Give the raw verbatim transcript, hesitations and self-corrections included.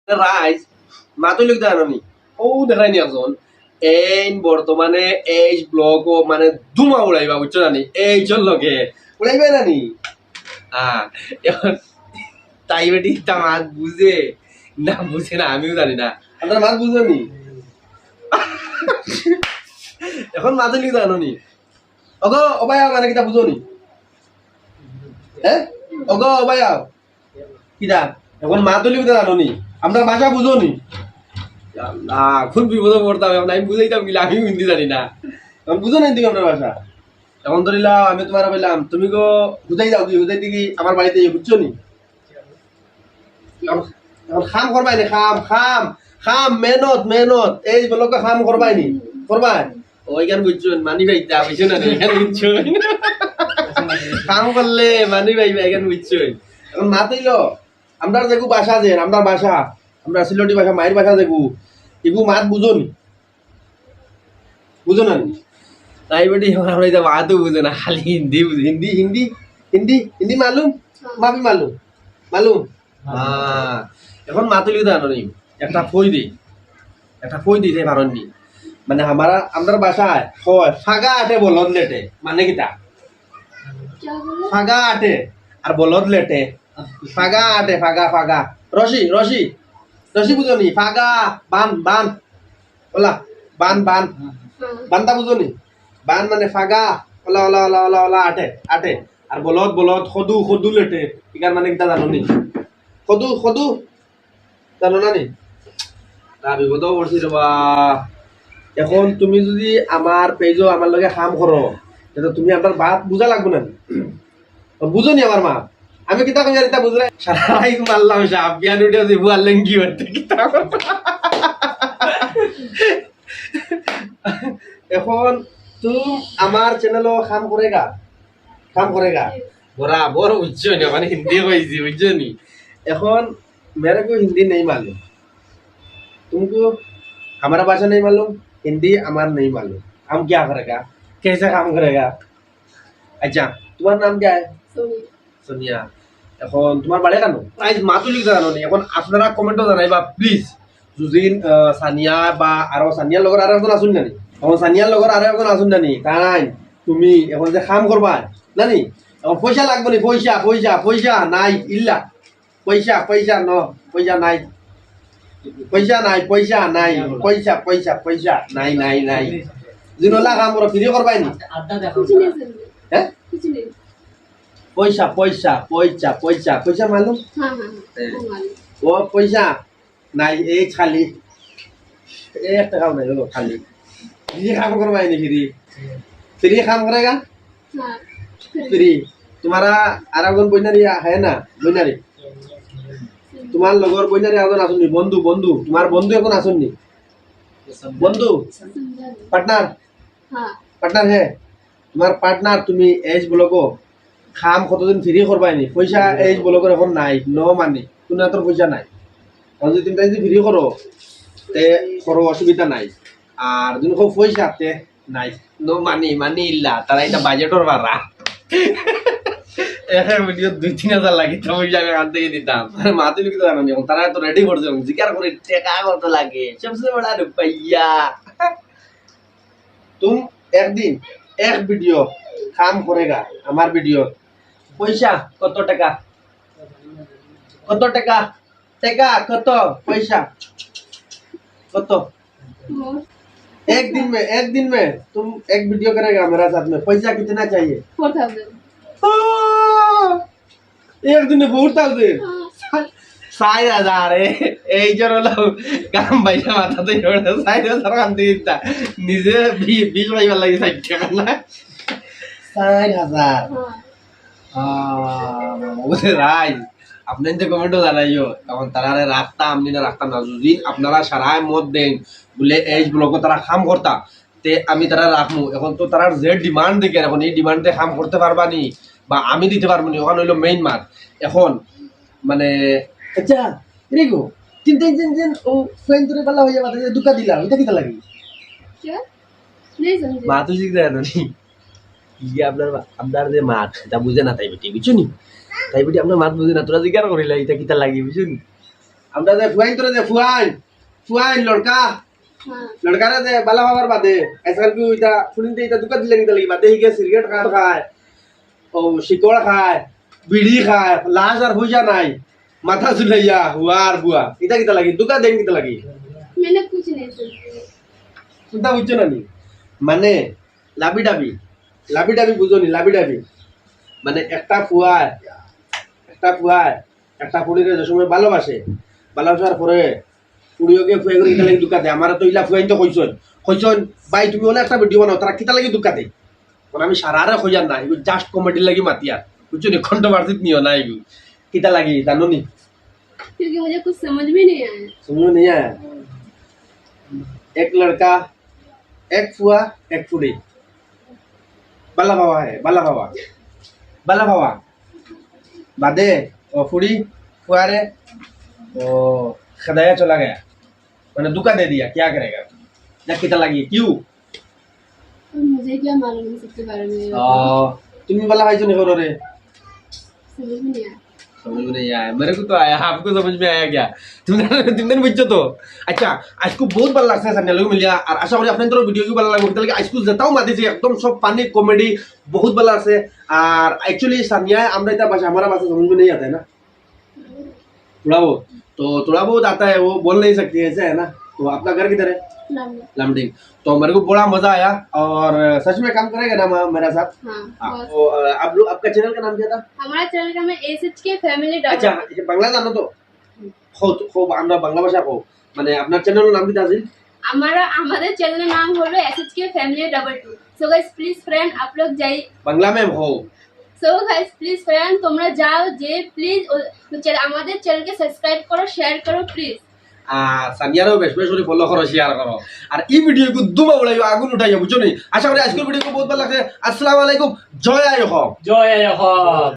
রাইজ, মাতুলি কিতা জানো নি? ও দেখাই নি একজন। এইন বর্তমানে এইচ ব্লগ ও মানে ধুমা উড়াইবা, বুঝছো না নি? এইচর লগে উড়াইবা না নি? হ্যাঁ, এখন তাই বেটি তা মাত বুঝে না, বুঝে না, আমিও জানি না। আপনার মাত বুঝো নি? এখন মাতুলি কিতা জানো নি? ওগো, ওবায়া মানে কিতা বুঝো নি? হ্যাঁ? ওগো, ওবায়া। কিতা? এখন মাতুলি কিতা জানো নি? আমরা ভাষা বুঝো নি? আল্লাহ, কোন বিপদে পড়তাম এখন, আমি বুঝাইতাম কিলা, আমি হিন্দি জানি না। এখন বুঝো না হিন্দি আমরা ভাষা? এখন ধরিলাও, আমি তোমার বললাম, তুমি গো হুদাই যাও, কি হুদাই দিকে আমার বাড়িতে ইয়ে, বুঝছো নি? এখন, এখন কাম করবাই নি, কাম, কাম, কাম, মেহনত, মেহনত। এই বলো কাম করবাই নি, করবাই। ওইখান বুঝছো, মানি ভাই, তা বুঝছো না, এখান বুঝছো। কাম করলে মানি ভাই, এখান বুঝছো। এখন মাতিল, আমরা যেগু ভাষা যে, আমরা ভাষা, আমরা সিলেটি ভাষা, মায়ের ভাষা যেগু, এগু মাত বুঝো নি? বুঝো না নি? তাই বেটি, আমরা এটা মাতও বুঝে না, খালি হিন্দি বুঝে। হিন্দি, হিন্দি, হিন্দি, হিন্দি মালুম? মাফি মালুম? মালুম? হ্যাঁ। এখন মাতুলি কিতা জানো নি? একটা ফই দি, একটা ফই দিতে পারো নি? মানে, আমরা, আমরার ভাষায় কয়, ফাগা আটে বলদ লেটে। মানে কিতা? ফাগা আটে আর বলদ লেটে। ফাগা আটে, ফাগা, ফাগা। রশি, রশি, রশি বুঝো নি? ফাগা, বান, বান। ওলা, বান, বান। বানটা বুঝো নি? বান মানে ফাগা, OLA, OLA, OLA, OLA, OLA, আটে, আটে। আর বলদ, বলদ, খদু, খদু লেটে। ইকার মানে কিতা জানো নি? খদু, খদু, জানো না নি? তা বিপদও পড়ছি রে বা। এখন তুমি যদি আমার পেজও আমার লগে কাম করো, তে তো তুমি আমার মাত বুঝা লাগবো না নি? বুঝো নি আমার মাত? আমি কিতা কই আর ইতা বুঝরায়? সারা রাইত মারলাম সাপ, বিয়ান উঠে যে বুয়ার লেঙ্গি হতে কিতা। এখন তুমি আমার চ্যানেলও কাম করেগা, কাম করেগা। বরাবর বুঝছো নি, মানে হিন্দি কইছি, বুঝছো নি? এখন মেরে কো হিন্দি নেই মালুম, তুমকো হামারা ভাষা নেই মালুম, হিন্দি আমার নেই মালুম, হাম কিয়া করেগা, কেসে কাম করেগা? আচ্ছা, তোমার নাম কিয়া? সোনিয়া। এখন তোমার বাড়ি কানো? প্রাইজ মাতুলি জানো নি? এখন আপনারা কমেন্টও জানাইবা, প্লিজ। জুজিন, আহ, সানিয়া বা আরো সানিয়ার লগর আরো একজন আছইন না নি? এখন সানিয়ার লগর আরো একজন আছইন না নি? তাই তুমি এখন যে কাম করবা, না নি? এখন পয়সা লাগবো নি? পয়সা, পয়সা, পয়সা নাই, ইল্লা। পয়সা, পয়সা ন, পয়সা নাই। পয়সা নাই, পয়সা নাই, পয়সা, পয়সা, পয়সা নাই, নাই, নাই। দিনলা কাম করো, ফ্রি করবাই নি? আড্ডা দেখো। কিছু নেই স্যার। হ্যাঁ? কিছু নেই। পয়সা, পয়সা, পয়সা, পয়সা, পয়সা মালুম? হ্যাঁ, হ্যাঁ, হ্যাঁ। হ্যাঁ। ও মালুম। ও পয়সা নাই, এই খালি। এই এক টাকাও নাই, ও খালি। ফ্রি কাম করবাই নি ফ্রি? ফ্রি কাম করেগা? হ্যাঁ। ফ্রি। তোমারা আর একজন বইনারি আহে না, বইনারি। তোমার লগর বইনারি একজন আছইন নি, বন্ধু, বন্ধু, তোমার বন্ধু একজন আছইন নি? বন্ধু, পার্টনার, হ্যাঁ। পার্টনার হে, তোমার পার্টনার তুমি এইচ ব্লগো কাম কতদিন ফ্রি করবাই নি? পয়সা এইচ ব্লগর এখন নাই, no money, কোনো এত পয়সা নাই। এখন যদি তুমি তাই যদি ফ্রি করো, তে করো, অসুবিধা নাই। আর যদি খুব পয়সা তে নাই, no money, money ইল্লা, তারা এটা বাজেটর বাড়া। একের ভিডিও দুই তিন হাজার লাগে, তো পয়সা আমি কান থেকে দিতাম। মানে মাতুলি কিতা জানো নি, এখন তারা তো রেডি করছে, এখন জিকার করে টেকা কত লাগে, সবচেয়ে বড় রুপাইয়া। তুমি একদিন এক ভিডিও কাম করেগা, আমার ভিডিও পয়সা কত টাকা? কত টাকা? টাকা কত? পয়সা কত? एक दिन में, एक दिन में तुम एक वीडियो करेगा मेरा साथ में, पैसा कितना चाहिए? Four thousand। আহ! এক দিনে four thousand? হ্যাঁ। চাইর হাজার, এ-, এই জন্য হলো কাম পাইলে মাথাতে ওঠে, চাইর হাজার কাম দিয়ে দিতা। নিজে বি-, বিশ পাইবার লাগি ষাইট টাকা না? চাইর হাজার। হ্যাঁ। আহ, বুঝে রাইজ, আপনি যে কমেন্টও জানাইও, এখন তারারে রাখতাম নি না রাখতাম না, যদি আপনারা সারায় মত দেন, বলে এই ব্লগও তারা কাম করতা, তে আমি তারা রাখমু। এখন তো তারার যে ডিমান্ড দেখে, এখন এই ডিমান্ডে কাম করতে পারবা নি, বা আমি দিতে পারবো নি, ওখানে হইলো মেইন মাত। এখন মানে, আচ্ছা, রে গো, তিন তিন তিন দিন ও ফ্রেন্ড তোরে পালা হইয়া মাথা দুকা দিলা, ওইটা কিতা লাগে? क्या? नहीं समझे। মাত তো শিখতে জানো নি? ইয়ে আপনার, আপনার যে মাত, এটা বুঝে না তাই বেটি, বুঝছো নি? তাই বেটি আপনার মাত বুঝে না, তোরা জিজ্ঞাসা করিলা, এটা কিতা লাগে, বুঝছো নি? আমরা যে ফুয়াইন তোরে যে ফুয়াইন, ফুয়াইন লড়কা, হ্যাঁ। লড়কারে যে বালা বাবার বাদে, আজকাল কি ওইটা শুনিতে এটা দুকা দিলে কিতা লাগি? বাদে হিগে সিগারেট খান খায়, ও শিকড় খায়, বিড়ি খায়, লাশ আর পয়সা নাই, মাথা ঝুলাইয়া, হুয়া আর বুয়া। এটা কিতা লাগি? দুকা দেন কিতা লাগি? मैंने कुछ नहीं सोचा। চিন্তা বুঝছো না নি? মানে, লাভি ডাবি, লাভি ডাবি বুঝো নি? লাভি ডাবি। মানে, একটা ফুয়ায়, একটা ফুয়ায়, একটা ফুড়িরে যে সময় ভালোবাসে, ভালোবাসার পরে ফুড়িওকে ফুয়াই করে কিতা লাগি দুকা দেয়? আমারে তো ইলা ফুয়াইন তো কইছইন, কইছইন, "ভাই, তুমি অনে একটা ভিডিও বানাও, তারা কিতা লাগি দুকা দেয়?" মানে, আমি সারারে কইয়ার না, এগুলো just কমেডির লাগি মাতিয়ার, বুঝছো নি? কন্ট্রোভার্সিত নিও না এগুলো। কিতা লাগি, জানো নি? क्योंकि मुझे कुछ समझ में नहीं आया। समझ में नहीं आया? एक लड़का, एक फुआ, एक फुड़ी। बाला बाबा है, बाला बाबा। बाला बाबा। बादे, ओ फुड़ी, फुआ रे, ओ खदाया चला गया। मैंने धोखा दे दिया, क्या करेगा? या किता लगी, क्यों? मुझे क्या मालूम इन सबके बारे में? आ, তুমি বালা পাইছো নি করো রে? समझ में नहीं आया। समझ में नहीं आया। मेरे को तो आया, आपको समझ में आया क्या? তুমি তুমি বুঝছো তো? আচ্ছা, আজকে বহুত ভালা লাগছে সানিয়ার লগে মিলিয়া, আর আশা করি আপনাদের ভিডিও কি ভালা লাগবো। তাহলে আজকে যেটাও মাতিছি একদম সব ফানি কমেডি, বহুত ভালা আছে। আর actually সানিয়া আমরা এটা ভাষা, हमारा भाषा समझ में नहीं आता है ना। थोड़ा बहुत। तो थोड़ा बहुत आता है, वो बोल नहीं सकती, ऐसा है ना। तो आपका घर किधर है? लामडिंग। लामडिंग। तो मेरे को बड़ा मजा आया और सच में काम करेगा ना मा-, मेरा साथ? हाँ, हाँ, बस। तो, अ, आप लोग, आपका चैनल का नाम क्या था? हमारा चैनल का नाम है एसएचके फैमिली डबल। अच्छा, ये बांग्ला जानो तो? हो, हो, আমরা বাংলা ভাষা কও। মানে আপনার চ্যানেলের নাম কিতা আছিল? हमारा, हमारे चैनल का नाम হলো S H K family double two. So guys, please friend, आप लोग जाइए। বাংলা ম্যাম হও। So guys, please friend, তোমরা যাও, যে please ও, চ্যানেল, আমাদের চ্যানেলকে সাবস্ক্রাইব করো, শেয়ার করো প্লিজ। আর সানিয়ারেও বেশ বেশ করে ফলো করো, শেয়ার করো। আর এই ভিডিওকে ধুমা উড়াইও, আগুন উঠাইও, বুঝছো নি? আশা করি আজকের ভিডিওকে বহুত ভালা লাগছে। আসসালামু আলাইকুম, জয় আই অসম। জয় আই অসম।